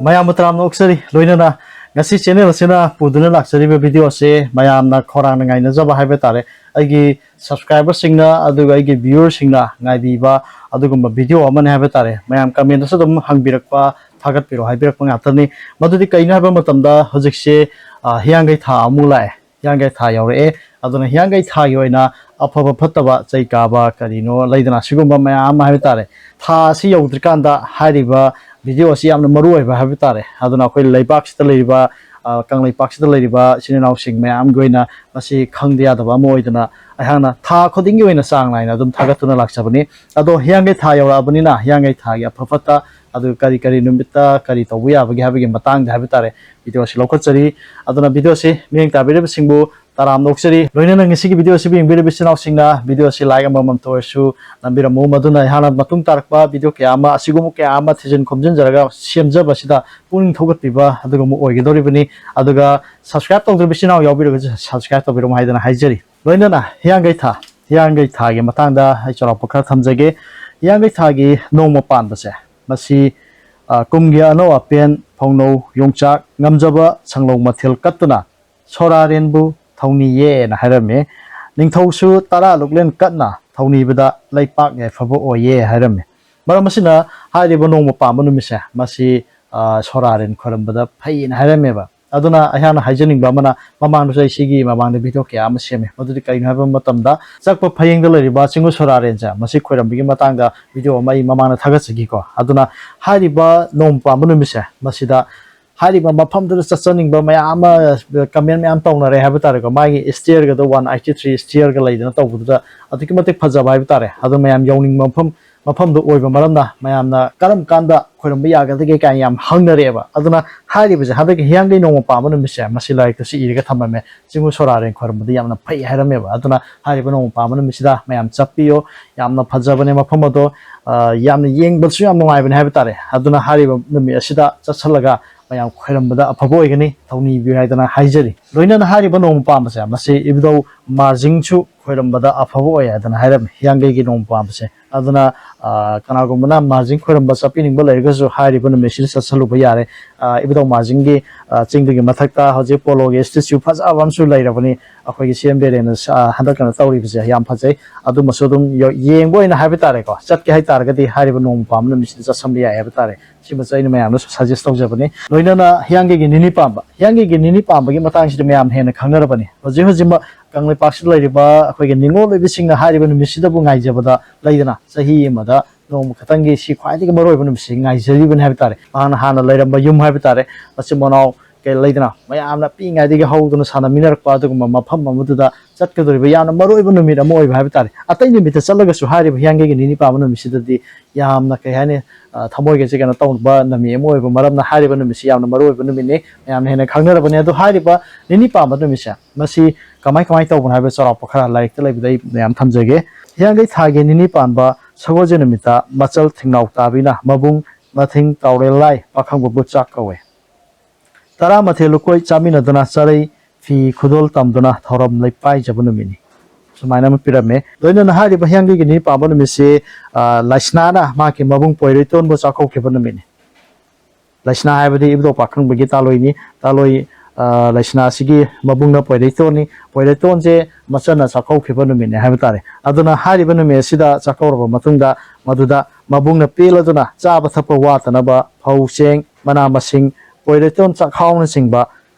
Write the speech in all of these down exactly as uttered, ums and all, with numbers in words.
ꯃꯌꯥꯝꯕꯨ ꯇꯔꯥꯝꯅ ꯑꯣꯛꯆꯔꯤ꯫ ꯂꯣꯏꯅꯅ ꯉꯁꯤ ꯆꯦꯅꯦꯜ ꯑꯁꯤꯅ ꯄꯨꯗꯨꯅ ꯂꯥꯛꯆꯔꯤꯕ ꯚꯤꯗꯤꯑꯣ ꯑꯁꯤ ꯃꯌꯥꯝꯅ ꯈꯧꯔꯥꯡꯅ ꯉꯥꯏꯅꯖꯕ ꯍꯥꯏꯕ ꯇꯥꯔꯦ꯫ ꯑꯩꯒꯤ ꯁꯕꯁꯀ꯭ꯔꯥꯏꯕꯔꯁꯤꯡꯅ ꯑꯗꯨꯒ ꯑꯩꯒꯤ ꯚ꯭ꯌꯨꯋꯔꯁꯤꯡꯅ ꯉꯥꯏꯕꯤꯕ ꯑꯗꯨꯒꯨꯝꯕ ꯚꯤꯗꯤꯑꯣ ꯑꯃꯅꯤ ꯍꯥꯏꯕ ꯇꯥꯔꯦ꯫ ꯃꯌꯥꯝ ꯀꯃꯦꯟꯗꯁꯨ ꯑꯗꯨꯝ ꯍꯪꯕꯤꯔꯛꯄ, ꯊꯥꯒꯠꯄꯤꯔꯣ ꯍꯥꯏꯕꯤꯔꯛꯄ ꯉꯥꯛꯇꯅꯤ꯫ ꯃꯗꯨꯗꯤ ꯀꯩꯅꯣ ꯍꯥꯏꯕ ꯃꯇꯝꯗ, ꯍꯧꯖꯤꯛꯁꯦ, ꯑ, ꯍꯤꯌꯥꯡꯒꯩ ꯊꯥ ꯑꯃꯨꯛ ꯂꯥꯛꯑꯦ꯫ ꯍꯤꯌꯥꯡꯒꯩ ꯊꯥ ꯌꯧꯔꯛꯑꯦ꯫ ꯑꯗꯨꯅ ꯍꯤꯌꯥꯡꯒꯩ ꯊꯥꯒꯤ ꯑꯣꯏꯅ ꯑꯐꯕ ꯐꯠꯇꯕ, ꯆꯩ ꯀꯥꯕ ꯀꯔꯤꯅꯣ ꯂꯩꯗꯅ, ꯁꯤꯒꯨꯝꯕ ꯃꯌꯥꯝ ꯑꯃ ꯍꯥꯏꯕ ꯇꯥꯔꯦ꯫ ꯊꯥ ꯑꯁꯤ ꯌꯧꯗ꯭ꯔꯤꯀꯥꯟꯗ ꯍꯥꯏꯔꯤꯕ ꯚꯤꯗꯤꯑꯣ ꯑꯁꯤ ꯌꯥꯝꯅ ꯃꯔꯨ ꯑꯣꯏꯕ ꯍꯥꯏꯕ ꯇꯥꯔꯦ꯫ ꯑꯗꯨꯅ ꯑꯩꯈꯣꯏ ꯂꯩꯕꯥꯛꯁꯤꯗ ꯂꯩꯔꯤꯕ, ꯑ, ꯀꯪꯂꯩꯄꯥꯛꯁꯤꯗ ꯂꯩꯔꯤꯕ ꯏꯆꯤꯟ ꯏꯅꯥꯎꯁꯤꯡ ꯃꯌꯥꯝꯒꯤ ꯑꯣꯏꯅ ꯃꯁꯤ ꯈꯪꯗ ꯌꯥꯗꯕ ꯑꯃ ꯑꯣꯏꯗꯅ ꯑꯩꯍꯥꯛꯅ ꯊꯥ ꯈꯨꯗꯤꯡꯒꯤ ꯑꯣꯏꯅ ꯆꯥꯡ ꯅꯥꯏꯅ ꯑꯗꯨꯝ ꯊꯥꯒꯠꯇꯨꯅ ꯂꯥꯛꯆꯕꯅꯤ꯫ ꯑꯗꯣ ꯍꯤꯌꯥꯡꯒꯩ ꯊꯥ ꯌꯧꯔꯛꯑꯕꯅꯤꯅ ꯍꯤꯌꯥꯡꯒꯩ ꯊꯥꯒꯤ ꯑꯐ ꯐꯠꯇ, ꯑꯗꯨꯒ ꯀꯔꯤ ꯀꯔꯤ ꯅꯨꯃꯤꯠꯇ ꯀꯔꯤ ꯇꯧꯕ ꯌꯥꯕꯒꯦ ꯍꯥꯏꯕꯒꯤ ꯃꯇꯥꯡꯗ ꯍꯥꯏꯕ ꯇꯥꯔꯦ, ꯚꯤꯗꯤꯑꯣ ꯑꯁꯤ ꯂꯧꯈꯠꯆꯔꯤ꯫ ꯑꯗꯨꯅ ꯚꯤꯗꯤꯑꯣ ꯑꯁꯤ ꯃꯤꯠꯌꯦꯡ ꯇꯥꯕꯤꯔꯤꯕꯁꯤꯡꯕꯨ ꯇꯔꯥꯝꯅ ꯑꯣꯛꯆꯔꯤ꯫ ꯂꯣꯏꯅꯅ ꯉꯁꯤꯒꯤ ꯚꯤꯗꯤꯑꯣ ꯑꯁꯤꯕꯨ ꯌꯦꯡꯕꯤꯔꯤꯕ ꯏꯆꯤꯟ ꯏꯅꯥꯎꯁꯤꯡꯅ ꯚꯤꯗꯤꯑꯣ ꯑꯁꯤ ꯂꯥꯏꯛ ꯑꯃꯃꯝꯇ ꯑꯣꯏꯔꯁꯨ ꯅꯝꯕꯤꯔꯝꯃꯨ꯫ ꯃꯗꯨꯅ ꯑꯩꯍꯥꯛꯅ ꯃꯇꯨꯡ ꯇꯥꯔꯛꯄ ꯚꯤꯗꯤꯑꯣ ꯀꯌꯥ ꯑꯃ ꯑꯁꯤꯒꯨꯝꯕ ꯀꯌꯥ ꯑꯃ ꯊꯤꯖꯤꯟ ꯈꯣꯝꯖꯤꯟꯖꯔꯒ ꯁꯦꯝꯖꯕꯁꯤꯗ ꯄꯨꯛꯅꯤꯡ ꯊꯧꯒꯠꯄꯤꯕ ꯑꯗꯨꯒꯨꯝꯕ ꯑꯣꯏꯒꯗꯧꯔꯤꯕꯅꯤ꯫ ꯑꯗꯨꯒ ꯁꯕꯁꯀ꯭ꯔꯥꯏꯕ ꯇꯧꯗ꯭ꯔꯤꯕ ꯏꯆꯤꯟ ꯏꯅꯥꯎ ꯌꯥꯎꯕꯤꯔꯒꯁꯨ ꯁꯕꯁꯀ꯭ꯔꯥꯏꯕ ꯇꯧꯕꯤꯔꯝꯃꯨ ꯍꯥꯏꯗꯅ ꯍꯥꯏꯖꯔꯤ꯫ ꯂꯣꯏꯅꯅ ꯍꯤꯌꯥꯡꯒꯩ ꯊꯥ, ꯍꯤꯌꯥꯡꯒꯩ ꯊꯥꯒꯤ ꯃꯇꯥꯡꯗ ꯑꯩ ꯆꯥꯎꯔꯥꯛꯄ ꯈꯔ ꯊꯝꯖꯒꯦ꯫ ꯍꯤꯌꯥꯡꯒꯩ ꯊꯥꯒꯤ ꯅꯣꯡꯃ ꯄꯥꯟꯕꯁꯦ, ꯃꯁꯤ, ꯑ, ꯀꯨꯝꯒꯤ ꯑꯅꯧ ꯑꯄꯦꯟ, ꯐꯧꯅꯧ, ꯌꯣꯡꯆꯥꯛ, ꯉꯝꯖꯕ ꯁꯪꯂꯧ ꯃꯊꯦꯜ ꯀꯠꯇꯨꯅ ꯁꯣꯔꯥꯔꯦꯟꯕꯨ ꯊꯧꯅꯤꯌꯦꯅ ꯍꯥꯏꯔꯝꯃꯤ꯫ ꯅꯤꯡꯊꯧꯁꯨ ꯇꯔꯥ ꯂꯨꯛꯂꯦꯟ ꯀꯠꯅ ꯊꯧꯅꯤꯕꯗ ꯂꯩꯄꯥꯛ ꯌꯥꯏꯐꯕ ꯑꯣꯏꯌꯦ ꯍꯥꯏꯔꯝꯃꯤ꯫ ꯃꯔꯝ ꯑꯁꯤꯅ ꯍꯥꯏꯔꯤꯕ ꯅꯣꯡꯃ ꯄꯥꯟꯕ ꯅꯨꯃꯤꯠꯁꯦ, ꯃꯁꯤ, ꯑ, ꯁꯣꯔꯥꯔꯦꯟ ꯈꯣꯏꯔꯝꯕꯗ ꯐꯩꯌꯦꯅ ꯍꯥꯏꯔꯝꯃꯦꯕ꯫ ꯑꯗꯨꯅ ꯑꯩꯍꯥꯛꯅ ꯍꯥꯏꯖꯅꯤꯡꯕ ꯑꯃꯅ, ꯃꯃꯥꯡꯗꯁꯨ ꯑꯩ ꯁꯤꯒꯤ ꯃꯃꯥꯡꯗ ꯚꯤꯗꯤꯑꯣ ꯀꯌꯥ ꯑꯃ ꯁꯦꯝꯃꯦ꯫ ꯃꯗꯨꯗꯤ ꯀꯔꯤꯅꯣ ꯍꯥꯏꯕ ꯃꯇꯝꯗ, ꯆꯛꯄ ꯐꯌꯦꯡꯗ ꯂꯩꯔꯤꯕ ꯆꯤꯡꯉꯨ ꯁꯣꯔꯥꯔꯦꯟꯁꯦ, ꯃꯁꯤ ꯈꯣꯏꯔꯝꯕꯒꯤ ꯃꯇꯥꯡꯗ ꯚꯤꯗꯤꯑꯣ ꯑꯃ ꯑꯩ ꯃꯃꯥꯡꯗ ꯊꯥꯒꯠꯆꯈꯤꯀꯣ꯫ ꯑꯗꯨꯅ ꯍꯥꯏꯔꯤꯕ ꯅꯣꯡꯃ ꯄꯥꯟꯕ ꯅꯨꯃꯤꯠꯁꯦ, ꯃꯁꯤꯗ ꯍꯥꯏꯔꯤꯕ ꯃꯐꯝꯗꯨꯗ ꯆꯠꯆꯅꯤꯡꯕ ꯃꯌꯥꯝ ꯑꯃ, ꯀꯃꯦꯟ ꯃꯌꯥꯝ ꯇꯧꯅꯔꯦ ꯍꯥꯏꯕ ꯇꯥꯔꯦꯀꯣ꯫ ꯃꯥꯒꯤ stairꯒꯗꯣ, one eighty three stairꯒ ꯂꯩꯗꯅ ꯇꯧꯕꯗꯨꯗ ꯑꯗꯨꯛꯀꯤ ꯃꯇꯤꯛ ꯐꯖꯕ ꯍꯥꯏꯕ ꯇꯥꯔꯦ꯫ ꯑꯗꯣ ꯃꯌꯥꯝ ꯌꯧꯅꯤꯡꯕ ꯃꯐꯝ, ꯃꯐꯝꯗꯣ ꯑꯣꯏꯕ ꯃꯔꯝꯅ ꯃꯌꯥꯝꯅ ꯀꯔꯝ ꯀꯥꯟꯗ ꯈꯣꯏꯔꯝꯕ ꯌꯥꯒꯗꯒꯦ ꯀꯥꯏꯅ ꯌꯥꯝ ꯍꯪꯅꯔꯛꯑꯦꯕ꯫ ꯑꯗꯨꯅ ꯍꯥꯏꯔꯤꯕꯁꯦ, ꯍꯟꯗꯛꯀꯤ ꯍꯤꯌꯥꯡꯒꯩ ꯅꯣꯡꯃ ꯄꯥꯟꯕ ꯅꯨꯃꯤꯠꯁꯦ, ꯃꯁꯤ ꯂꯥꯏꯔꯤꯛꯇꯁꯨ ꯏꯔꯒ ꯊꯝꯃꯝꯃꯦ, ꯆꯤꯡꯉꯨ ꯁꯣꯔꯥꯔꯦꯟ ꯈꯣꯏꯔꯝꯕꯗ ꯌꯥꯝꯅ ꯐꯩ ꯍꯥꯏꯔꯝꯃꯦꯕ꯫ ꯑꯗꯨꯅ ꯍꯥꯏꯔꯤꯕ ꯅꯣꯡꯃ ꯄꯥꯟꯕ ꯅꯨꯃꯤꯠꯁꯤꯗ ꯃꯌꯥꯝ ꯆꯠꯄꯤꯌꯣ꯫ ꯌꯥꯝꯅ ꯐꯖꯕꯅꯦ ꯃꯐꯝ ꯑꯗꯣ, ꯑ, ꯌꯥꯝꯅ ꯌꯦꯡꯕꯗꯁꯨ ꯌꯥꯝ ꯅꯨꯡꯉꯥꯏꯕꯅꯦ ꯍꯥꯏꯕ ꯇꯥꯔꯦ꯫ ꯑꯗꯨꯅ ꯍꯥꯏꯔꯤꯕ ꯅꯨꯃꯤꯠ ꯑꯁꯤꯗ ꯆꯠꯁꯜꯂꯒ ꯃꯌꯥꯝ ꯈꯣꯏꯔꯝꯕꯗ ꯑꯐꯕ ꯑꯣꯏꯒꯅꯤ, ꯊꯧꯅꯤꯕꯤꯌꯨ ꯍꯥꯏꯗꯅ ꯍꯥꯏꯖꯔꯤ꯫ ꯂꯣꯏꯅꯅ ꯍꯥꯏꯔꯤꯕ ꯅꯣꯡꯃ ꯄꯥꯟꯕꯁꯦ, ꯃꯁꯤ ꯏꯕꯨꯙꯧ ꯃꯥꯔꯖꯤꯡꯁꯨ ꯈꯣꯏꯔꯝꯕꯗ ꯑꯐꯕ ꯑꯣꯏ ꯍꯥꯏꯗꯅ ꯍꯥꯏꯔꯝꯃꯤ ꯍꯤꯌꯥꯡꯒꯩꯒꯤ ꯅꯣꯡꯃ ꯄꯥꯟꯕꯁꯦ꯫ ꯑꯗꯨꯅ, ꯑ, ꯀꯅꯥꯒꯨꯝꯕꯅ ꯃꯥꯔꯖꯤꯡ ꯈꯣꯏꯔꯝꯕ ꯆꯠꯄꯤꯅꯤꯡꯕ ꯂꯩꯔꯒꯁꯨ ꯍꯥꯏꯔꯤꯕ ꯅꯨꯃꯤꯠꯁꯤꯗ ꯆꯠꯁꯜꯂꯨꯕ ꯌꯥꯔꯦ꯫ ꯑ, ꯏꯕꯨꯙꯧ ꯃꯥꯔꯖꯤꯡꯒꯤ, ꯑ, ꯆꯤꯡꯗꯨꯒꯤ ꯃꯊꯛꯇ ꯍꯧꯖꯤꯛ ꯄꯣꯂꯣꯒꯤ statue ꯐꯖꯕ ꯑꯃꯁꯨ ꯂꯩꯔꯕꯅꯤ꯫ ꯑꯩꯈꯣꯏꯒꯤ ꯁꯤ ꯑꯦꯝ ꯕꯤꯔꯦꯟꯅ ꯁ-, ꯑ, ꯍꯟꯗꯛ ꯀꯩꯅꯣ ꯇꯧꯔꯤꯕꯁꯦ ꯌꯥꯝ ꯐꯖꯩ꯫ ꯑꯗꯨꯃꯁꯨ ꯑꯗꯨꯝ ꯌ-, ꯌꯦꯡꯕ ꯑꯣꯏꯅ ꯍꯥꯏꯕ ꯇꯥꯔꯦꯀꯣ, ꯆꯠꯀꯦ ꯍꯥꯏ ꯇꯥꯔꯒꯗꯤ ꯍꯥꯏꯔꯤꯕ ꯅꯣꯡꯃ ꯄꯥꯟꯕ ꯅꯨꯃꯤꯠꯁꯤꯗ ꯆꯠꯁꯟꯕ ꯌꯥꯏ ꯍꯥꯏꯕ ꯇꯥꯔꯦ꯫ ꯁꯤꯃꯁꯨ ꯑꯩꯅ ꯃꯌꯥꯝꯗ suggest ꯇꯧꯖꯕꯅꯤ꯫ ꯂꯣꯏꯅꯅ ꯍꯤꯌꯥꯡꯒꯩꯒꯤ ꯅꯤꯅꯤ ꯄꯥꯟꯕ, ꯍꯤꯌꯥꯡꯒꯩꯒꯤ ꯅꯤꯅꯤ ꯄꯥꯟꯕꯒꯤ ꯃꯇꯥꯡꯁꯤꯗꯤ ꯃꯌꯥꯝꯅ ꯍꯦꯟꯅ ꯈꯪꯅꯔꯕꯅꯤ꯫ ꯍꯧꯖꯤꯛ ꯍꯧꯖꯤꯛꯃꯛ ꯀꯪꯂꯩꯄꯥꯛꯁꯤꯗ ꯂꯩꯔꯤꯕ ꯑꯩꯈꯣꯏꯒꯤ ꯅꯤꯉꯣꯜ ꯑꯣꯏꯕꯁꯤꯡꯅ ꯍꯥꯏꯔꯤꯕ ꯅꯨꯃꯤꯠꯁꯤꯗꯕꯨ ꯉꯥꯏꯖꯕꯗ ꯂꯩꯗꯅ, ꯆꯍꯤ ꯑꯃꯗ ꯅꯣꯡꯃ ꯈꯛꯇꯪꯒꯤ ꯁꯤ ꯈ꯭ꯋꯥꯏꯗꯒꯤ ꯃꯔꯨꯑꯣꯏꯕ ꯅꯨꯃꯤꯠꯁꯤ ꯉꯥꯏꯖꯔꯤꯕꯅꯤ ꯍꯥꯏꯕ ꯇꯥꯔꯦ꯫ ꯃꯍꯥꯛꯅ ꯍꯥꯟꯅ ꯂꯩꯔꯝꯕ ꯌꯨꯝ ꯍꯥꯏꯕ ꯇꯥꯔꯦ, ꯃꯆꯤꯟ ꯃꯅꯥꯎ ꯀꯩ ꯂꯩꯗꯅ, ꯃꯌꯥꯝꯅ ꯄꯤꯛꯏꯉꯩꯗꯒꯤ ꯍꯧꯗꯨꯅ ꯁꯥꯟꯅꯃꯤꯟꯅꯔꯛꯄ ꯑꯗꯨꯒꯨꯝꯕ ꯃꯐꯝ ꯑꯃꯗꯨꯗ ꯆꯠꯀꯗꯧꯔꯤꯕ ꯌꯥꯝꯅ ꯃꯔꯨꯑꯣꯏꯕ ꯅꯨꯃꯤꯠ ꯑꯃ ꯑꯣꯏꯕ ꯍꯥꯏꯕ ꯇꯥꯔꯦ꯫ ꯑꯇꯩ ꯅꯨꯃꯤꯠꯇ ꯆꯠꯂꯒꯁꯨ ꯍꯥꯏꯔꯤꯕ ꯍꯤꯌꯥꯡꯒꯩꯒꯤ ꯅꯤꯅꯤ ꯄꯥꯟꯕ ꯅꯨꯃꯤꯠꯁꯤꯗꯗꯤ ꯌꯥꯝꯅ, ꯀꯩ ꯍꯥꯏꯅꯤ, ꯑ, ꯊꯃꯣꯏꯒꯁꯦ ꯀꯩꯅꯣ ꯇꯧꯕ ꯅꯨꯃꯤꯠ ꯑꯃ ꯑꯣꯏꯕ ꯃꯔꯝꯅ ꯍꯥꯏꯔꯤꯕ ꯅꯨꯃꯤꯠꯁꯤ ꯌꯥꯝꯅ ꯃꯔꯨꯑꯣꯏꯕ ꯅꯨꯃꯤꯠꯅꯤ, ꯃꯌꯥꯝꯅ ꯍꯦꯟꯅ ꯈꯪꯅꯔꯕꯅꯤ꯫ ꯑꯗꯣ ꯍꯥꯏꯔꯤꯕ ꯅꯤꯅꯤ ꯄꯥꯟꯕ ꯅꯨꯃꯤꯠꯁꯦ ꯃꯁꯤ ꯀꯃꯥꯏ ꯀꯃꯥꯏ ꯇꯧꯕꯅꯣ ꯍꯥꯏꯕ ꯆꯥꯎꯔꯥꯛꯄ ꯈꯔ ꯂꯥꯏꯔꯤꯛꯇ ꯂꯩꯕꯗ ꯑꯩ ꯃꯌꯥꯝ ꯊꯝꯖꯒꯦ꯫ ꯍꯤꯌꯥꯡꯒꯩ ꯊꯥꯒꯤ ꯅꯤꯅꯤ ꯄꯥꯟꯕ ꯁꯒꯣꯜꯁꯦꯟ ꯅꯨꯃꯤꯠꯇ ꯃꯆꯜ ꯊꯤꯡꯅꯥꯎ ꯇꯥꯕꯤꯅ ꯃꯕꯨꯡ ꯃꯊꯤꯡ ꯇꯥꯎꯔꯦꯜ ꯂꯥꯏ ꯄꯥꯈꯪꯕꯕꯨ ꯆꯥꯛ ꯀꯧꯋꯦ꯫ ꯇꯔꯥꯃꯥꯊꯣꯏ ꯂꯨꯀꯣꯏ ꯆꯥꯃꯤꯟꯅꯗꯨꯅ ꯆꯥꯔꯩ ꯐꯤ ꯈꯨꯗꯣꯜ ꯇꯝꯗꯨꯅ ꯊꯧꯔꯝ ꯂꯩ ꯄꯥꯏꯖꯕ ꯅꯨꯃꯤꯠꯅꯤ꯫ ꯁꯨꯃꯥꯏꯅ ꯑꯃ ꯄꯤꯔꯝꯃꯦ꯫ ꯂꯣꯏꯅꯅ ꯍꯥꯏꯔꯤꯕ ꯍꯤꯌꯥꯡꯒꯩꯒꯤ ꯅꯤꯅꯤ ꯄꯥꯟꯕ ꯅꯨꯃꯤꯠꯁꯤ, ꯑ, ꯂꯥꯏꯁꯅꯥꯅ ꯃꯍꯥꯛꯀꯤ ꯃꯕꯨꯡ ꯄꯣꯏꯔꯩꯇꯣꯟꯕꯨ ꯆꯥꯛꯀꯧꯈꯤꯕ ꯅꯨꯃꯤꯠꯅꯤ꯫ ꯂꯥꯏꯁꯅꯥ ꯍꯥꯏꯕꯗꯤ ꯏꯕꯨꯙꯧ ꯄꯥꯈꯪꯕꯒꯤ ꯇꯥꯂꯣꯏꯅꯤ꯫ ꯇꯥꯂꯣꯏ, ꯑ, ꯂꯥꯏꯁꯅꯥ ꯑꯁꯤꯒꯤ ꯃꯕꯨꯡꯅ ꯄꯣꯏꯔꯩꯇꯣꯟꯅꯤ꯫ ꯄꯣꯏꯔꯩꯇꯣꯟꯁꯦ ꯃꯆꯟꯅ ꯆꯥꯛꯀꯧꯈꯤꯕ ꯅꯨꯃꯤꯠꯅꯤ ꯍꯥꯏꯕ ꯇꯥꯔꯦ꯫ ꯑꯗꯨꯅ ꯍꯥꯏꯔꯤꯕ ꯅꯨꯃꯤꯠ ꯑꯁꯤꯗ ꯆꯥꯛꯀꯧꯔꯕ ꯃꯇꯨꯡꯗ ꯃꯗꯨꯗ ꯃꯕꯨꯡꯅ ꯄꯦꯜꯂꯗꯨꯅ ꯆꯥꯕ ꯊꯛꯄ ꯋꯥꯠꯇꯅꯕ ꯐꯧ, ꯆꯦꯡ, ꯃꯅꯥ ꯃꯁꯤꯡ, ꯄꯣꯏꯔꯩꯇꯣꯟ ꯆꯥꯛꯍꯥꯎꯅꯆꯤꯡꯕ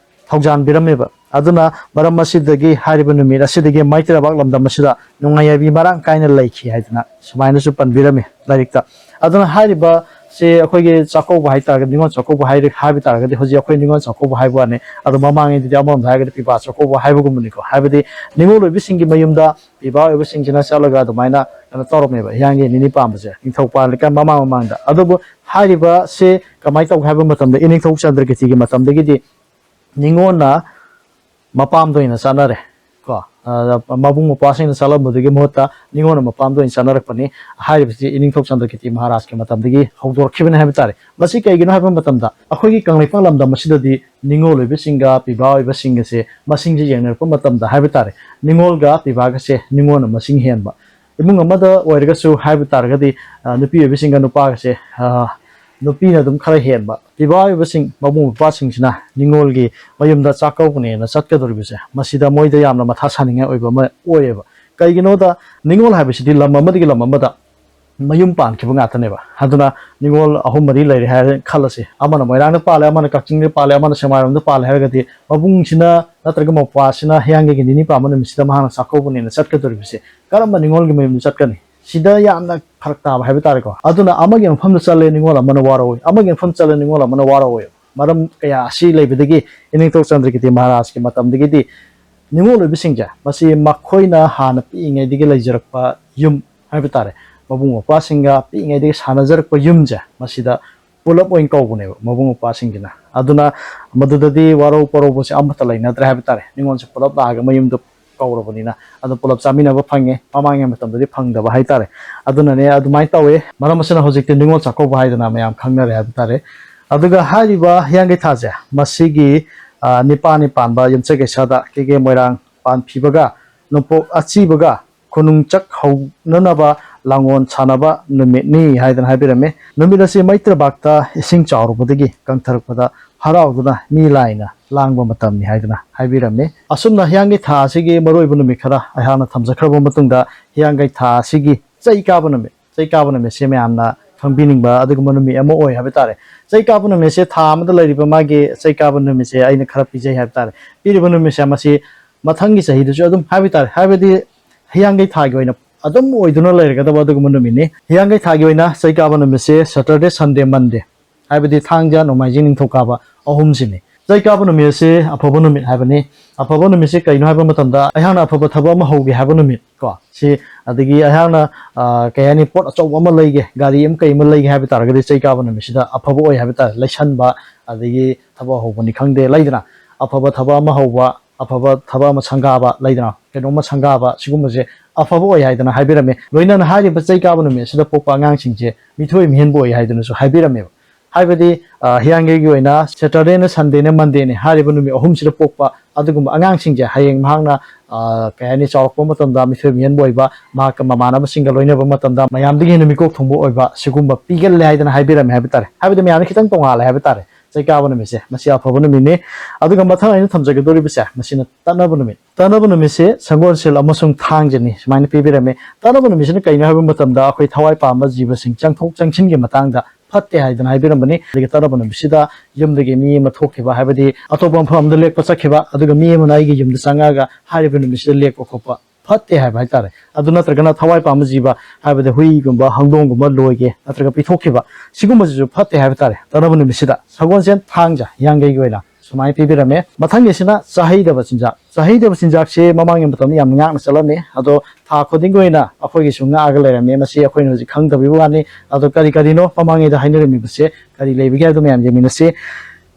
ꯊꯧꯖꯥꯟꯕꯤꯔꯝꯃꯦꯕ꯫ ꯑꯗꯨꯅ ꯃꯔꯝ ꯑꯁꯤꯗꯒꯤ ꯍꯥꯏꯔꯤꯕ ꯅꯨꯃꯤꯠ ꯑꯁꯤꯗꯒꯤ ꯃꯩꯇꯩ ꯂꯩꯕꯥꯛ ꯂꯝꯗꯝ ꯑꯁꯤꯗ ꯅꯨꯡꯉꯥꯏ ꯌꯥꯏꯕꯤ ꯃꯔꯥꯡ ꯀꯥꯏꯅ ꯂꯩꯈꯤ ꯍꯥꯏꯗꯅ ꯁꯨꯃꯥꯏꯅꯁꯨ ꯄꯟꯕꯤꯔꯝꯃꯤ ꯂꯥꯏꯔꯤꯛꯇ꯫ ꯑꯗꯨꯅ ꯍꯥꯏꯔꯤꯕꯁꯦ ꯑꯩꯈꯣꯏꯒꯤ ꯆꯥꯛꯀꯧꯕ ꯍꯥꯏꯇꯥꯔꯒꯗꯤ, ꯅꯤꯉꯣꯜ ꯆꯥꯛꯀꯧꯕ ꯍꯥꯏꯔꯤ-, ꯍꯥꯏꯕ ꯇꯥꯔꯒꯗꯤ ꯍꯧꯖꯤꯛ ꯑꯩꯈꯣꯏ ꯅꯤꯉꯣꯜ ꯆꯥꯛꯀꯧꯕ ꯍꯥꯏꯕ ꯋꯥꯅꯤ꯫ ꯑꯗꯣ ꯃꯃꯥꯡꯉꯩꯗꯗꯤ ꯑꯃꯔꯣꯝꯗ ꯍꯥꯏꯔꯒꯗꯤ ꯄꯤꯕꯥ ꯆꯥꯛꯀꯧꯕ ꯍꯥꯏꯕꯒꯨꯝꯕꯅꯤꯀꯣ꯫ ꯍꯥꯏꯕꯗꯤ ꯅꯤꯉꯣꯜ ꯑꯣꯏꯕꯁꯤꯡꯒꯤ ꯃꯌꯨꯝꯗ ꯄꯤꯕꯥ ꯑꯣꯏꯕꯁꯤꯡꯁꯤꯅ ꯆꯠꯂꯒ ꯑꯗꯨꯃꯥꯏꯅ ꯀꯩꯅꯣ ꯇꯧꯔꯝꯃꯦꯕ, ꯍꯤꯌꯥꯡꯒꯩ ꯅꯤꯅꯤ ꯄꯥꯟꯕꯁꯦ ꯅꯤꯡꯊꯧ ꯄꯥꯜꯂꯤꯀꯥꯟ ꯃꯃꯥꯡ ꯃꯃꯥꯡꯗ꯫ ꯑꯗꯨꯕꯨ ꯍꯥꯏꯔꯤꯕꯁꯦ ꯀꯃꯥꯏꯅ ꯇꯧꯒꯦ ꯍꯥꯏꯕ ꯃꯇꯝꯗ ꯏꯅꯤꯡꯊꯧ ꯆꯟꯗ꯭ꯔꯀꯤꯇꯤꯒꯤ ꯃꯇꯝꯗꯒꯤꯗꯤ ꯅꯤꯉꯣꯜꯅ ꯃꯄꯥꯝꯗ ꯑꯣꯏꯅ ꯆꯠꯅꯔꯦ ꯀꯣ꯫ ꯃꯕꯨꯡ ꯃꯧꯄ꯭ꯋꯥꯁꯤꯡꯅ ꯆꯠꯂꯝꯕꯗꯨꯒꯤ ꯃꯍꯨꯠꯇ ꯅꯤꯉꯣꯜ ꯃꯄꯥꯝꯗ ꯑꯣꯏꯅ ꯆꯠꯅꯔꯛꯄꯅꯤ꯫ ꯍꯥꯏꯔꯤꯕꯁꯤ ꯏꯅꯤꯡꯊꯧ ꯆꯟꯗ꯭ꯔꯀꯤꯔꯇꯤ ꯃꯍꯥꯔꯥꯖꯀꯤ ꯃꯇꯝꯗꯒꯤ ꯍꯧꯗꯣꯔꯛꯈꯤꯕꯅꯤ ꯍꯥꯏꯕ ꯇꯥꯔꯦ꯫ ꯃꯁꯤ ꯀꯩꯒꯤꯅꯣ ꯍꯥꯏꯕ ꯃꯇꯝꯗ ꯑꯩꯈꯣꯏꯒꯤ ꯀꯪꯂꯩꯄꯥꯛ ꯂꯝꯗꯝ ꯑꯁꯤꯗꯗꯤ ꯅꯤꯉꯣꯜ ꯑꯣꯏꯕꯁꯤꯡꯒ ꯄꯤꯕꯥ ꯑꯣꯏꯕꯁꯤꯡꯒꯁꯦ ꯃꯁꯤꯡꯁꯦ ꯌꯦꯡꯅꯔꯛꯄ ꯃꯇꯝꯗ ꯍꯥꯏꯕ ꯇꯥꯔꯦ, ꯅꯤꯉꯣꯜꯒ ꯄꯤꯕꯥꯒꯁꯦ ꯅꯤꯉꯣꯜꯅ ꯃꯁꯤꯡ ꯍꯦꯟꯕ꯫ ꯏꯃꯨꯡ ꯑꯃꯗ ꯑꯣꯏꯔꯒꯁꯨ ꯍꯥꯏꯕ ꯇꯥꯔꯒꯗꯤ, ꯑ, ꯅꯨꯄꯤ ꯑꯣꯏꯕꯁꯤꯡꯒ ꯅꯨꯄꯥꯒꯁꯦ, ꯑ, ꯅꯨꯄꯤꯅ ꯑꯗꯨꯝ ꯈꯔ ꯍꯦꯟꯕ꯫ ꯄꯤꯕꯥ ꯑꯣꯏꯕꯁꯤꯡ, ꯃꯕꯨꯡ ꯃꯧꯄ꯭ꯋꯥꯁꯤꯡꯁꯤꯅ ꯅꯤꯉꯣꯜꯒꯤ ꯃꯌꯨꯝꯗ ꯆꯥꯛ ꯀꯧꯕꯅꯦꯅ ꯆꯠꯀꯗꯧꯔꯤꯕꯁꯦ, ꯃꯁꯤꯗ ꯃꯣꯏꯗ ꯌꯥꯝꯅ ꯃꯊꯥ ꯁꯥꯅꯤꯡꯉꯥꯏ ꯑꯣꯏꯕ ꯑꯃ ꯑꯣꯏꯌꯦꯕ꯫ ꯀꯩꯒꯤꯅꯣꯗ, ꯅꯤꯉꯣꯜ ꯍꯥꯏꯕꯁꯤꯗꯤ ꯂꯝ ꯑꯃꯗꯒꯤ ꯂꯝ ꯑꯃꯗ ꯃꯌꯨꯝ ꯄꯥꯟꯈꯤꯕ ꯉꯥꯛꯇꯅꯦꯕ꯫ ꯑꯗꯨꯅ ꯅꯤꯉꯣꯜ ꯑꯍꯨꯝ ꯃꯔꯤ ꯂꯩꯔꯦ ꯍꯥꯏꯔ ꯈꯜꯂꯁꯤ, ꯑꯃꯅ ꯃꯣꯏꯔꯥꯡꯗ ꯄꯥꯜꯂꯦ, ꯑꯃꯅ ꯀꯛꯆꯤꯡꯗ ꯄꯥꯜꯂꯦ, ꯑꯃꯅ ꯁꯦꯛꯃꯥꯏꯔꯣꯝꯗ ꯄꯥꯜꯂꯦ ꯍꯥꯏꯔꯒꯗꯤ, ꯃꯕꯨꯡꯁꯤꯅ ꯅꯠꯇ꯭ꯔꯒ ꯃꯧꯄ꯭ꯋꯥꯁꯤꯅ ꯍꯤꯌꯥꯡꯒꯩꯒꯤ ꯅꯤꯅꯤ ꯄꯥꯟꯕ ꯅꯨꯃꯤꯠꯁꯤꯗ ꯃꯍꯥꯛꯅ ꯆꯥꯛꯀꯧꯕꯅꯦꯅ ꯆꯠꯀꯗꯧꯔꯤꯕꯁꯦ ꯀꯔꯝꯕ ꯅꯤꯉꯣꯜꯒꯤ ꯃꯌꯨꯝꯗ ꯆꯠꯀꯅꯤ? ꯁꯤꯗ ꯌꯥꯝꯅ ꯐꯔꯛ ꯇꯥꯕ ꯍꯥꯏꯕ ꯇꯥꯔꯦꯀꯣ꯫ ꯑꯗꯨꯅ ꯑꯃꯒꯤ ꯃꯐꯝꯗ ꯆꯠꯂꯦ, ꯅꯤꯉꯣꯜ ꯑꯃꯅ ꯋꯥꯔꯧꯏ, ꯑꯃꯒꯤ ꯃꯐꯝꯗ ꯆꯠꯂꯦ, ꯅꯤꯉꯣꯜ ꯑꯃꯅ ꯋꯥꯔꯧꯏ꯫ ꯃꯔꯝ ꯀꯌꯥ ꯑꯁꯤ ꯂꯩꯕꯗꯒꯤ ꯏꯅꯤꯡꯊꯧ ꯆꯟꯗ꯭ꯔꯀꯤꯔꯇꯤ ꯃꯍꯥꯔꯥꯖꯀꯤ ꯃꯇꯝꯗꯒꯤꯗꯤ ꯅꯤꯉꯣꯜ ꯑꯣꯏꯕꯁꯤꯡꯁꯦ, ꯃꯁꯤ ꯃꯈꯣꯏꯅ ꯍꯥꯟꯅ ꯄꯤꯛꯏꯉꯩꯗꯒꯤ ꯂꯩꯖꯔꯛꯄ ꯌꯨꯝ ꯍꯥꯏꯕ ꯇꯥꯔꯦ, ꯃꯕꯨꯡ ꯃꯧꯄ꯭ꯋꯥꯁꯤꯡꯒ ꯄꯤꯛꯏꯉꯩꯗꯒꯤ ꯁꯥꯟꯅꯖꯔꯛꯄ ꯌꯨꯝꯁꯦ, ꯃꯁꯤꯗ ꯄꯨꯂꯞ ꯑꯣꯏꯅ ꯀꯧꯕꯅꯦꯕ ꯃꯕꯨꯡ ꯃꯧꯄ꯭ꯋꯥꯁꯤꯡꯁꯤꯅ꯫ ꯑꯗꯨꯅ ꯃꯗꯨꯗꯗꯤ ꯋꯥꯔꯧ ꯄꯔꯧꯕꯁꯦ ꯑꯃꯠꯇ ꯂꯩꯅꯗ꯭ꯔꯦ ꯍꯥꯏꯕ ꯇꯥꯔꯦ꯫ ꯅꯤꯉꯣꯜꯁꯦ ꯄꯨꯂꯞ ꯂꯥꯛꯑꯒ ꯃꯌꯨꯝꯗ ꯀꯧꯔꯕꯅꯤꯅ ꯑꯗꯨ ꯄꯨꯂꯞ ꯆꯥꯃꯤꯟꯅꯕ ꯐꯪꯉꯦ꯫ ꯃꯃꯥꯡꯉꯩ ꯃꯇꯝꯗꯗꯤ ꯐꯪꯗꯕ ꯍꯥꯏꯇꯥꯔꯦ꯫ ꯑꯗꯨꯅꯅꯦ, ꯑꯗꯨꯃꯥꯏꯅ ꯇꯧꯋꯦ꯫ ꯃꯔꯝ ꯑꯁꯤꯅ ꯍꯧꯖꯤꯛꯇꯤ ꯅꯤꯉꯣꯜ ꯆꯥꯛꯀꯧꯕ ꯍꯥꯏꯗꯅ ꯃꯌꯥꯝ ꯈꯪꯅꯔꯦ ꯍꯥꯏꯕ ꯇꯥꯔꯦ꯫ ꯑꯗꯨꯒ ꯍꯥꯏꯔꯤꯕ ꯍꯤꯌꯥꯡꯒꯩ ꯊꯥꯁꯦ, ꯃꯁꯤꯒꯤ, ꯑ, ꯅꯤꯄꯥꯅꯤ ꯄꯥꯟꯕ ꯌꯨꯝꯁꯀꯩꯁꯗ ꯀꯦꯒꯦ ꯃꯣꯏꯔꯥꯡ ꯄꯥꯟꯐꯤꯕꯒ ꯅꯣꯡꯄꯣꯛ ꯑꯆꯤꯕꯒ ꯈꯨꯅꯨꯡꯆꯛ ꯍꯧꯅꯅꯕ ꯂꯥꯡꯒꯣꯟ ꯁꯥꯟꯅꯕ ꯅꯨꯃꯤꯠꯅꯤ ꯍꯥꯏꯗꯅ ꯍꯥꯏꯕꯤꯔꯝꯃꯤ꯫ ꯅꯨꯃꯤꯠ ꯑꯁꯤ ꯃꯩꯇ꯭ꯔꯕꯥꯛꯇ ꯏꯁꯤꯡ ꯆꯥꯎꯔꯨꯕꯗꯒꯤ ꯀꯪꯊꯔꯛꯄꯗ ꯍꯔꯥꯎꯗꯨꯅ ꯃꯤ ꯂꯥꯏꯅ ꯂꯥꯡꯕ ꯃꯇꯝꯅꯤ ꯍꯥꯏꯗꯅ ꯍꯥꯏꯕꯤꯔꯝꯃꯤ꯫ ꯑꯁꯨꯝꯅ ꯍꯤꯌꯥꯡꯒꯩ ꯊꯥ ꯑꯁꯤꯒꯤ ꯃꯔꯨꯑꯣꯏꯕ ꯅꯨꯃꯤꯠ ꯈꯔ ꯑꯩꯍꯥꯛꯅ ꯊꯝꯖꯈ꯭ꯔꯕ ꯃꯇꯨꯡꯗ, ꯍꯤꯌꯥꯡꯒꯩ ꯊꯥ ꯑꯁꯤꯒꯤ ꯆꯩ ꯀꯥꯕ ꯅꯨꯃꯤꯠ, ꯆꯩ ꯀꯥꯕ ꯅꯨꯃꯤꯠꯁꯦ ꯃꯌꯥꯝꯅ ꯈꯪꯕꯤꯅꯤꯡꯕ ꯑꯗꯨꯒꯨꯝꯕ ꯅꯨꯃꯤꯠ ꯑꯃ ꯑꯣꯏ ꯍꯥꯏꯕ ꯇꯥꯔꯦ꯫ ꯆꯩ ꯀꯥꯕ ꯅꯨꯃꯤꯠꯁꯦ ꯊꯥ ꯑꯃꯗ ꯂꯩꯔꯤꯕ ꯃꯥꯒꯤ ꯆꯩ ꯀꯥꯕ ꯅꯨꯃꯤꯠꯁꯦ ꯑꯩꯅ ꯈꯔ ꯄꯤꯖꯩ ꯍꯥꯏꯕ ꯇꯥꯔꯦ꯫ ꯄꯤꯔꯤꯕ ꯅꯨꯃꯤꯠꯁꯦ ꯃꯁꯤ ꯃꯊꯪꯒꯤ ꯆꯍꯤꯗꯁꯨ ꯑꯗꯨꯝ ꯍꯥꯏꯕ ꯇꯥꯔꯦ, ꯍꯥꯏꯕꯗꯤ ꯍꯤꯌꯥꯡꯒꯩ ꯊꯥꯒꯤ ꯑꯣꯏꯅ ꯑꯗꯨꯝ ꯑꯣꯏꯗꯨꯅ ꯂꯩꯔꯒꯗꯕ ꯑꯗꯨꯒꯨꯝꯕ ꯅꯨꯃꯤꯠꯅꯤ꯫ ꯍꯤꯌꯥꯡꯒꯩ ꯊꯥꯒꯤ ꯑꯣꯏꯅ ꯆꯩ ꯀꯥꯕ ꯅꯨꯃꯤꯠꯁꯦ Saturday, Sunday, Monday, ꯍꯥꯏꯕꯗꯤ ꯊꯥꯡꯖ, ꯅꯣꯡꯃꯥꯏꯖꯤꯡ, ꯅꯤꯡꯊꯧꯀꯥꯕ ꯑꯍꯨꯝꯁꯤꯅꯤ꯫ ꯆꯩ ꯀꯥꯕ ꯅꯨꯃꯤꯠ ꯑꯁꯤ ꯑꯐꯕ ꯅꯨꯃꯤꯠ ꯍꯥꯏꯕꯅꯤ꯫ ꯑꯐꯕ ꯅꯨꯃꯤꯠꯁꯤ ꯀꯩꯅꯣ ꯍꯥꯏꯕ ꯃꯇꯝꯗ, ꯑꯩꯍꯥꯛꯅ ꯑꯐꯕ ꯊꯕꯛ ꯑꯃ ꯍꯧꯒꯦ ꯍꯥꯏꯕ ꯅꯨꯃꯤꯠ ꯀꯣ, ꯁꯤ, ꯑꯗꯒꯤ ꯑꯩꯍꯥꯛꯅ, ꯑ, ꯀꯩ ꯍꯥꯏꯅꯤ, ꯄꯣꯠ ꯑꯆꯧꯕ ꯑꯃ ꯂꯩꯒꯦ, ꯒꯥꯔꯤ ꯑꯃ ꯀꯩ ꯑꯃ ꯂꯩꯒꯦ ꯍꯥꯏꯕ ꯇꯥꯔꯒꯗꯤ, ꯆꯩ ꯀꯥꯕ ꯅꯨꯃꯤꯠꯁꯤꯗ ꯑꯐꯕ ꯑꯣꯏ ꯍꯥꯏꯕ ꯇꯥꯔꯦ꯫ ꯂꯩꯁꯟꯕ, ꯑꯗꯒꯤ ꯊꯕꯛ ꯍꯧꯕꯅꯤ ꯈꯪꯗꯦ, ꯂꯩꯗꯅ, ꯑꯐꯕ ꯊꯕꯛ ꯑꯃ ꯍꯧꯕ, ꯑꯐꯕ ꯊꯕꯛ ꯑꯃ ꯁꯪꯒꯥꯕ ꯂꯩꯗꯅ, ꯀꯩꯅꯣꯝꯃ ꯁꯪꯒꯥꯕ, ꯁꯤꯒꯨꯝꯕꯁꯦ ꯑꯐꯕ ꯑꯣꯏ ꯍꯥꯏꯗꯅ ꯍꯥꯏꯕꯤꯔꯝꯃꯤ꯫ ꯂꯣꯏꯅꯅ ꯍꯥꯏꯔꯤꯕ ꯆꯩ ꯀꯥꯕ ꯅꯨꯃꯤꯠ ꯑꯁꯤꯗ ꯄꯣꯛꯄ ꯑꯉꯥꯡꯁꯤꯡꯁꯦ ꯃꯤꯊꯣꯏ ꯃꯤꯍꯦꯟꯕ ꯑꯣꯏ ꯍꯥꯏꯗꯅꯁꯨ ꯍꯥꯏꯕꯤꯔꯝꯃꯦꯕ꯫ ꯍꯥꯏꯕꯗꯤ, ꯑ, ꯍꯤꯌꯥꯡꯒꯩꯒꯤ ꯑꯣꯏꯅ Saturdayꯅꯦ, Sundayꯅꯦ, Mondayꯅꯦ ꯍꯥꯏꯔꯤꯕ ꯅꯨꯃꯤꯠ ꯑꯍꯨꯝꯁꯤꯗ ꯄꯣꯛꯄ ꯑꯗꯨꯒꯨꯝꯕ ꯑꯉꯥꯡꯁꯤꯡꯁꯦ ꯍꯌꯦꯡ ꯃꯍꯥꯛꯅ, ꯑ, ꯀꯩ ꯍꯥꯏꯅꯤ, ꯆꯥꯎꯔꯛꯄ ꯃꯇꯝꯗ ꯃꯤꯊꯣꯏ ꯃꯤꯍꯦꯟꯕ ꯑꯣꯏꯕ, ꯃꯍꯥꯛꯀ ꯃꯃꯥꯟꯅꯕꯁꯤꯡꯒ ꯂꯣꯏꯅꯕ ꯃꯇꯝꯗ ꯃꯌꯥꯝꯗꯒꯤ ꯍꯦꯟꯅ ꯃꯤꯀꯣꯛ ꯊꯣꯡꯕ ꯑꯣꯏꯕ ꯁꯤꯒꯨꯝꯕ ꯄꯤꯒꯜꯂꯦ ꯍꯥꯏꯗꯅ ꯍꯥꯏꯕꯤꯔꯝꯃꯦ ꯍꯥꯏꯕ ꯇꯥꯔꯦ꯫ ꯍꯥꯏꯕꯗꯤ ꯃꯌꯥꯝꯅ ꯈꯤꯇꯪ ꯇꯣꯡꯉꯥꯜꯂꯦ ꯍꯥꯏꯕ ꯇꯥꯔꯦ꯫ ꯆꯩ ꯀꯥꯕ ꯅꯨꯃꯤꯠꯁꯦ ꯃꯁꯤ ꯑꯐꯕ ꯅꯨꯃꯤꯠꯅꯤ꯫ ꯑꯗꯨꯒ ꯃꯊꯪ ꯑꯩꯅ ꯊꯝꯖꯒꯗꯧꯔꯤꯕꯁꯦ ꯃꯁꯤꯅ ꯇꯠꯅꯕ ꯅꯨꯃꯤꯠ꯫ ꯇꯠꯅꯕ ꯅꯨꯃꯤꯠꯁꯦ ꯁꯒꯣꯜꯁꯦꯜ ꯑꯃꯁꯨꯡ ꯊꯥꯡꯖꯅꯤ ꯁꯨꯃꯥꯏꯅ ꯄꯤꯕꯤꯔꯝꯃꯤ꯫ ꯇꯠꯅꯕ ꯅꯨꯃꯤꯠꯁꯤꯅ ꯀꯩꯅꯣ ꯍꯥꯏꯕ ꯃꯇꯝꯗ ꯑꯩꯈꯣꯏ ꯊꯋꯥꯏ ꯄꯥꯟꯕ ꯖꯤꯕꯁꯤꯡ ꯆꯪꯊꯣꯛ ꯆꯪꯁꯤꯟꯒꯤ ꯃꯇꯥꯡꯗ ꯐꯠꯇꯦ ꯍꯥꯏꯗꯅ ꯍꯥꯏꯕꯤꯔꯝꯕꯅꯤ꯫ ꯑꯗꯒꯤ ꯇꯠꯅꯕ ꯅꯨꯃꯤꯠꯁꯤꯗ ꯌꯨꯝꯗꯒꯤ ꯃꯤ ꯑꯃ ꯊꯣꯛꯈꯤꯕ, ꯍꯥꯏꯕꯗꯤ ꯑꯇꯣꯞꯄ ꯃꯐꯝ ꯑꯃꯗ ꯂꯦꯛꯄ ꯆꯠꯈꯤꯕ, ꯑꯗꯨꯒ ꯃꯤ ꯑꯃꯅ ꯑꯩꯒꯤ ꯌꯨꯝꯗ ꯆꯪꯉꯛꯑꯒ ꯍꯥꯏꯔꯤꯕ ꯅꯨꯃꯤꯠꯁꯤꯗ ꯂꯦꯛꯄ ꯈꯣꯠꯄ ꯐꯠꯇꯦ ꯍꯥꯏꯕ ꯍꯥꯏꯇꯥꯔꯦ꯫ ꯑꯗꯨ ꯅꯠꯇ꯭ꯔꯒꯅ ꯊꯋꯥꯏ ꯄꯥꯟꯕ ꯖꯤꯕ, ꯍꯥꯏꯕꯗꯤ ꯍꯨꯏꯒꯨꯝꯕ, ꯍꯧꯗꯣꯡꯒꯨꯝꯕ ꯂꯣꯏꯒꯦ ꯅꯠꯇ꯭ꯔꯒ ꯄꯤꯊꯣꯛꯈꯤꯕ, ꯁꯤꯒꯨꯝꯕꯁꯤꯁꯨ ꯐꯠꯇꯦ ꯍꯥꯏꯕ ꯇꯥꯔꯦ꯫ ꯇꯠꯅꯕ ꯅꯨꯃꯤꯠꯁꯤꯗ ꯁꯒꯣꯜꯁꯦꯟ ꯊꯥꯡꯖ ꯍꯤꯌꯥꯡꯒꯩꯒꯤ ꯑꯣꯏꯅ ꯁꯨꯃꯥꯏꯅ ꯄꯤꯕꯤꯔꯝꯃꯦ꯫ ꯃꯊꯪꯒꯤꯁꯤꯅ ꯆꯥꯍꯩꯗꯕ ꯆꯤꯟꯖꯥꯛ꯫ ꯆꯥꯍꯩꯗꯕ ꯆꯤꯟꯖꯥꯛꯁꯦ ꯃꯃꯥꯡꯒꯤ ꯃꯇꯝꯗ ꯌꯥꯝ ꯉꯥꯛꯅ ꯆꯠꯂꯝꯃꯤ, ꯑꯗꯣ ꯊꯥ ꯈꯨꯗꯤꯡꯒꯤ ꯑꯣꯏꯅ ꯑꯩꯈꯣꯏꯒꯤꯁꯨ ꯉꯥꯛꯑꯒ ꯂꯩꯔꯝꯃꯦ꯫ ꯃꯁꯤ ꯑꯩꯈꯣꯏꯅ ꯍꯧꯖꯤꯛ ꯈꯪꯗꯕꯒꯤ ꯋꯥꯅꯤ꯫ ꯑꯗꯣ ꯀꯔꯤ ꯀꯔꯤꯅꯣ ꯃꯃꯥꯡꯉꯩꯗ ꯍꯥꯏꯅꯔꯝꯃꯤꯕꯁꯦ, ꯀꯔꯤ ꯂꯩꯕꯒꯦ ꯍꯥꯏꯕꯗꯣ ꯃꯌꯥꯝ ꯌꯦꯡꯃꯤꯟꯅꯁꯤ꯫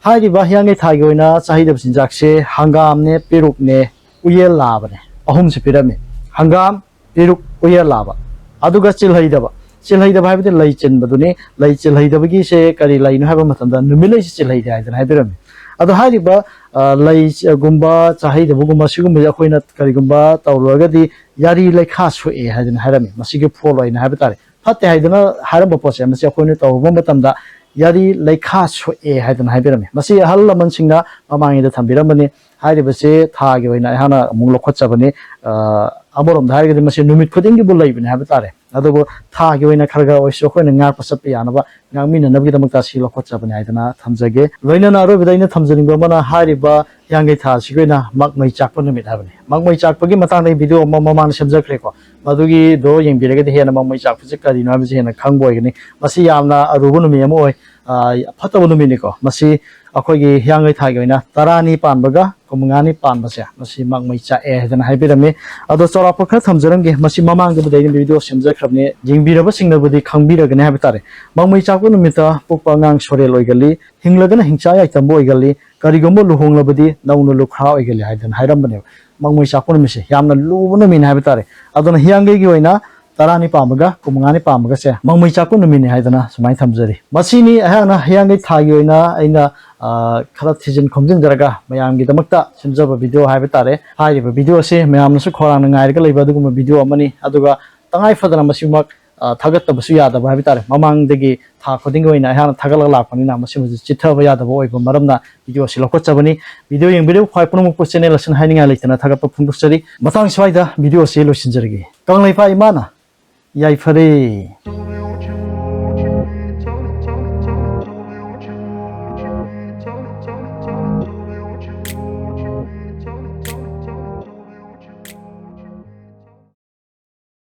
ꯍꯥꯏꯔꯤꯕ ꯍꯤꯌꯥꯡꯒꯩ ꯊꯥꯒꯤ ꯑꯣꯏꯅ ꯆꯥꯍꯩꯗꯕ ꯆꯤꯟꯖꯥꯛꯁꯦ ꯍꯪꯒꯥꯝꯅꯦ, ꯄꯦꯔꯨꯛꯅꯦ, ꯎꯌꯦꯜ ꯂꯥꯕꯅꯦ, ꯑꯍꯨꯝꯁꯦ ꯄꯤꯔꯝꯃꯤ꯫ ꯍꯪꯒꯥꯝ, ꯄꯦꯔꯨꯛ, ꯎꯌꯦꯜ ꯂꯥꯕ꯫ ꯑꯗꯨꯒ ꯆꯤꯜꯍꯩꯗꯕ꯫ ꯆꯤꯜꯍꯩꯗꯕ ꯍꯥꯏꯕꯗꯤ ꯂꯩ ꯆꯤꯟꯕꯗꯨꯅꯤ꯫ ꯂꯩ ꯆꯤꯜꯍꯩꯗꯕꯒꯤꯁꯦ ꯀꯔꯤ ꯂꯩꯅꯣ ꯍꯥꯏꯕ ꯃꯇꯝꯗ ꯅꯨꯃꯤꯠꯂꯩꯁꯤ ꯆꯤꯜꯍꯩꯗꯦ ꯍꯥꯏꯗꯅ ꯍꯥꯏꯕꯤꯔꯝꯃꯤ꯫ ꯑꯗꯣ ꯍꯥꯏꯔꯤꯕ, ꯑ, ꯂꯩꯒꯨꯝꯕ, ꯆꯥꯍꯩꯗꯕꯒꯨꯝꯕ ꯁꯤꯒꯨꯝꯕꯁꯦ ꯑꯩꯈꯣꯏꯅ ꯀꯔꯤꯒꯨꯝꯕ ꯇꯧꯔꯨꯔꯒꯗꯤ ꯌꯥꯔꯤ ꯂꯩꯈꯥ ꯁꯣꯛꯑꯦ ꯍꯥꯏꯗꯅ ꯍꯥꯏꯔꯝꯃꯤ꯫ ꯃꯁꯤꯒꯤ ꯐꯣꯜ ꯑꯣꯏꯅ ꯍꯥꯏꯕ ꯇꯥꯔꯦ꯫ ꯐꯠꯇꯦ ꯍꯥꯏꯗꯅ ꯍꯥꯏꯔꯝꯕ ꯄꯣꯠꯁꯦ ꯃꯁꯤ ꯑꯩꯈꯣꯏꯅ ꯇꯧꯔꯨꯕ ꯃꯇꯝꯗ ꯌꯥꯔꯤ ꯂꯩꯈꯥ ꯁꯣꯛꯑꯦ ꯍꯥꯏꯗꯅ ꯍꯥꯏꯕꯤꯔꯝꯃꯤ꯫ ꯃꯁꯤ ꯑꯍꯜ ꯂꯃꯟꯁꯤꯡꯅ ꯃꯃꯥꯡꯉꯩꯗ ꯊꯝꯕꯤꯔꯝꯕꯅꯤ꯫ ꯍꯥꯏꯔꯤꯕꯁꯤ ꯊꯥꯒꯤ ꯑꯣꯏꯅ ꯑꯩꯍꯥꯛꯅ ꯑꯃꯨꯛ ꯂꯧꯈꯠꯆꯕꯅꯤ꯫ ꯑ, ꯑꯃꯔꯣꯝꯗ ꯍꯥꯏꯔꯒꯗꯤ ꯃꯁꯤ ꯅꯨꯃꯤꯠ ꯈꯨꯗꯤꯡꯒꯤꯕꯨ ꯂꯩꯕꯅꯤ ꯍꯥꯏꯕ ꯇꯥꯔꯦ꯫ ꯑꯗꯨꯕꯨ ꯊꯥꯒꯤ ꯑꯣꯏꯅ ꯈꯔ ꯈꯔ ꯑꯣꯏꯔꯁꯨ ꯑꯩꯈꯣꯏꯅ ꯉꯥꯛꯄ ꯆꯠꯄ ꯌꯥꯅꯕ, ꯉꯥꯛꯃꯤꯟꯅꯅꯕꯒꯤꯗꯃꯛꯇ ꯑꯁꯤ ꯂꯧꯈꯠꯆꯕꯅꯤ ꯍꯥꯏꯗꯅ ꯊꯝꯖꯒꯦ꯫ ꯂꯣꯏꯅꯅ ꯑꯔꯣꯏꯕꯗ ꯑꯩꯅ ꯊꯝꯖꯅꯤꯡꯕ ꯑꯃꯅ, ꯍꯥꯏꯔꯤꯕ ꯍꯤꯌꯥꯡꯒꯩ ꯊꯥ ꯑꯁꯤꯒꯤ ꯑꯣꯏꯅ ꯃꯛꯃꯩ ꯆꯥꯛꯄ ꯅꯨꯃꯤꯠ ꯍꯥꯏꯕꯅꯤ꯫ ꯃꯛꯃꯩ ꯆꯥꯛꯄꯒꯤ ꯃꯇꯥꯡꯗ ꯑꯩ ꯚꯤꯗꯤꯑꯣ ꯑꯃ ꯃꯃꯥꯡꯗ ꯁꯦꯝꯖꯈ꯭ꯔꯦꯀꯣ, ꯃꯗꯨꯒꯤꯗꯣ ꯌꯦꯡꯕꯤꯔꯒꯗꯤ ꯍꯦꯟꯅ ꯃꯛꯃꯩ ꯆꯥꯛꯄꯁꯤ ꯀꯔꯤꯅꯣ ꯍꯥꯏꯕꯁꯤ ꯍꯦꯟꯅ ꯈꯪꯕ ꯑꯣꯏꯒꯅꯤ꯫ ꯃꯁꯤ ꯌꯥꯝꯅ ꯑꯔꯨꯕ ꯅꯨꯃꯤꯠ ꯑꯃ ꯑꯣꯏ, ꯑ, ꯐꯠꯇꯕ ꯅꯨꯃꯤꯠꯅꯤꯀꯣ꯫ ꯃꯁꯤ ꯑꯩꯈꯣꯏꯒꯤ ꯍꯤꯌꯥꯡꯒꯩ ꯊꯥꯒꯤ ꯑꯣꯏꯅ ꯇꯔꯥꯅꯤ ꯄꯥꯟꯕꯒ ꯀꯨꯟꯃꯉꯥꯅꯤ ꯄꯥꯟꯕꯁꯦ ꯃꯁꯤ ꯃꯛꯃꯩ ꯆꯥꯛꯑꯦ ꯍꯥꯏꯗꯅ ꯍꯥꯏꯕꯤꯔꯝꯃꯤ꯫ ꯑꯗꯣ ꯆꯥꯎꯔꯥꯛꯄ ꯈꯔ ꯊꯝꯖꯔꯝꯒꯦ꯫ ꯃꯁꯤ ꯃꯃꯥꯡꯗꯕꯨꯗꯤ ꯑꯩꯅ ꯚꯤꯗꯤꯑꯣ ꯁꯦꯝꯖꯈ꯭ꯔꯕꯅꯤ, ꯌꯦꯡꯕꯤꯔꯕꯁꯤꯡꯅꯕꯨꯗꯤ ꯈꯪꯕꯤꯔꯒꯅꯤ ꯍꯥꯏꯕ ꯇꯥꯔꯦ꯫ ꯃꯛꯃꯩ ꯆꯥꯛꯄ ꯅꯨꯃꯤꯠꯇ ꯄꯣꯛꯄ ꯑꯉꯥꯡ ꯁꯣꯔꯦꯜ ꯑꯣꯏꯒꯜꯂꯤ, ꯍꯤꯡꯂꯒꯅ ꯍꯤꯡꯆꯥ ꯌꯥꯏꯇꯝꯕ ꯑꯣꯏꯒꯜꯂꯤ, ꯀꯔꯤꯒꯨꯝꯕ ꯂꯨꯍꯣꯡꯂꯕꯗꯤ ꯅꯧꯅ ꯂꯨꯈ꯭ꯔꯥ ꯑꯣꯏꯒꯜꯂꯤ ꯍꯥꯏꯗꯅ ꯍꯥꯏꯔꯝꯕꯅꯦꯕ꯫ ꯃꯪꯃꯩ ꯆꯥꯛꯄ ꯅꯨꯃꯤꯠꯁꯦ ꯌꯥꯝꯅ ꯂꯨꯕ ꯅꯨꯃꯤꯠꯅꯤ ꯍꯥꯏꯕ ꯇꯥꯔꯦ꯫ ꯑꯗꯨꯅ ꯍꯤꯌꯥꯡꯒꯩꯒꯤ ꯑꯣꯏꯅ ꯇꯔꯥꯅꯤ ꯄꯥꯝꯕꯒ ꯀꯨꯟꯃꯉꯥꯅꯤ ꯄꯥꯝꯕꯒꯁꯦ ꯃꯪꯃꯩ ꯆꯥꯛꯄ ꯅꯨꯃꯤꯠꯅꯤ ꯍꯥꯏꯗꯅ ꯁꯨꯃꯥꯏꯅ ꯊꯝꯖꯔꯤ꯫ ꯃꯁꯤꯅꯤ ꯑꯩꯍꯥꯛꯅ ꯍꯤꯌꯥꯡꯒꯩ ꯊꯥꯒꯤ ꯑꯣꯏꯅ ꯑꯩꯅ, ꯑ, ꯈꯔ ꯊꯤꯖꯤꯟ ꯈꯣꯝꯖꯤꯟꯖꯔꯒ ꯃꯌꯥꯝꯒꯤꯗꯃꯛꯇ ꯁꯦꯝꯖꯕ ꯚꯤꯗꯤꯑꯣ ꯍꯥꯏꯕ ꯇꯥꯔꯦ꯫ ꯍꯥꯏꯔꯤꯕ ꯚꯤꯗꯤꯑꯣ ꯑꯁꯤ ꯃꯌꯥꯝꯅꯁꯨ ꯈꯧꯔꯥꯡꯅ ꯉꯥꯏꯔꯒ ꯂꯩꯕ ꯑꯗꯨꯒꯨꯝꯕ ꯚꯤꯗꯤꯑꯣ ꯑꯃꯅꯤ꯫ ꯑꯗꯨꯒ ꯇꯉꯥꯏ ꯐꯗꯅ ꯃꯁꯤꯃꯛ, ꯑ, ꯊꯥꯒꯠꯇꯕꯁꯨ ꯌꯥꯗꯕ ꯍꯥꯏꯕ ꯇꯥꯔꯦ꯫ ꯃꯃꯥꯡꯗꯒꯤ ꯊꯥ ꯈꯨꯗꯤꯡꯒꯤ ꯑꯣꯏꯅ ꯑꯩꯍꯥꯛꯅ ꯊꯥꯒꯠꯂꯒ ꯂꯥꯛꯄꯅꯤꯅ ꯃꯁꯤꯃꯁꯨ ꯆꯤꯠꯊꯕ ꯌꯥꯗꯕ ꯑꯣꯏꯕ ꯃꯔꯝꯅ ꯚꯤꯗꯤꯑꯣ ꯑꯁꯤ ꯂꯧꯈꯠꯆꯕꯅꯤ꯫ ꯚꯤꯗꯤꯑꯣ ꯌꯦꯡꯕꯤꯔꯤꯕ ꯈ꯭ꯋꯥꯏ ꯄꯨꯝꯅꯃꯛꯄꯨ ꯆꯦꯅꯦꯜ ꯑꯁꯤꯅ ꯍꯥꯏꯅꯤꯡꯉꯥꯏ ꯂꯩꯇꯅ ꯊꯥꯒꯠꯄ ꯐꯣꯡꯗꯣꯛꯆꯔꯤ꯫ ꯃꯇꯥꯡ ꯁ꯭ꯋꯥꯏꯗ ꯚꯤꯗꯤꯑꯣ ꯑꯁꯤ ꯂꯣꯏꯁꯤꯟꯖꯔꯒꯦ꯫ ꯀꯪꯂꯩꯄꯥꯛ ꯏꯃꯥꯅ ꯌꯥꯏꯐꯔꯦ꯫